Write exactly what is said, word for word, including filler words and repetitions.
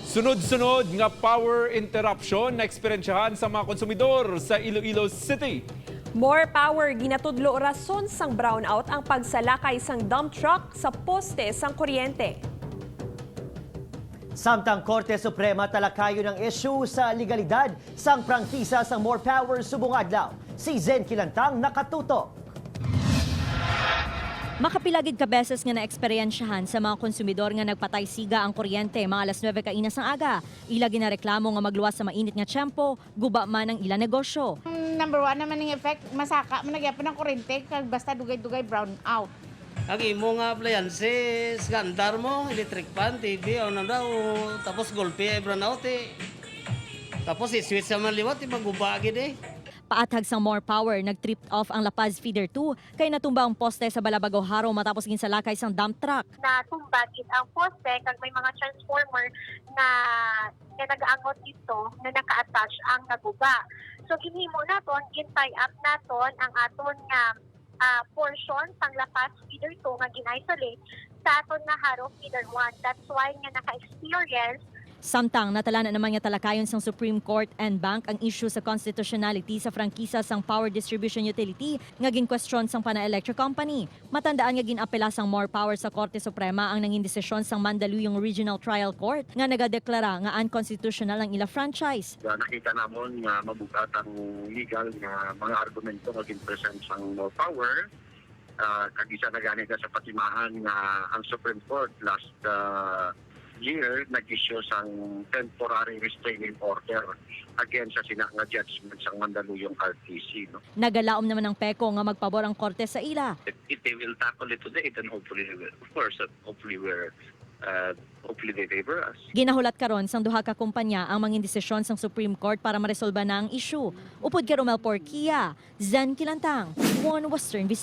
Sunod-sunod nga power interruption na eksperyensyahan sa mga konsumidor sa Iloilo City. More Power ginatudlo rason sang brownout ang pagsalakay sang dump truck sa poste sang kuryente. Samtang Korte Suprema talakayon ang issue sa legalidad sang prangkisa sang More Power subong adlaw, si Zen Kilantang nakatutok. Makapila gid ka beses nga naeksperyensyahan sa mga konsumidor nga nagpatay siga ang kuryente mga alas nuebe kaina sang aga. Ila ginareklamo nga magluwas sa mainit nga tiyempo, guba man ang ila negosyo. Number one naman ning effect, masaka man na gyapon ang kurente kag basta dugay-dugay brown out. Ang imo nga appliances, gandar mo, electric fan, T V, ano daw, tapos gulpi ay brown out eh. Tapos i-switch naman liwat, eh, maguba gid eh. Paathag sang More Power, nag-tripped off ang La Paz Feeder two kay natumba ang poste sa Balabago Jaro matapos ginsalakay sang dump truck. Natumba gid ang poste kag may mga transformer na nga nagaangot dito na naka-attach ang naguba. So ginhimo naton, gin-tie up naton ang aton nga ah, portion sang La Paz Feeder two nga gin-isolate sa aton nga Jaro Feeder one. That's why nga naka-experience Samtang natala na naman nga talakayon sang Supreme Court en banc ang issue sa constitutionality sa prangkisa sang power distribution utility nga ginkwestiyon sang Pana Electric Company. Matandaan nga gin-apela sang More Power sa Korte Suprema ang nangin desisyon sang Mandaluyong Regional Trial Court nga nagadeklara nga unconstitutional ang ila franchise. Nga nakita namon nga mabug-at ang legal nga mga argumento nga gin-present sang More Power. Ah, kag isa na gani na sa patimahan nga ang Supreme Court last ah, year nag-issue sang temporary restraining order against sa sina nga judgment sang Mandaluyong R T C, no? Nagalaom naman ang PECO nga magpabor ang korte sa ila. If they will tackle it today, then hopefully, of course, uh, hopefully we're, uh, hopefully they favor us. Ginahulat karon sang duha ka kumpanya ang mangin desisyon sang Supreme Court para maresolba na ang issue. Upod kay Romel Porquia, Zen Kilantang, One Western Visayas.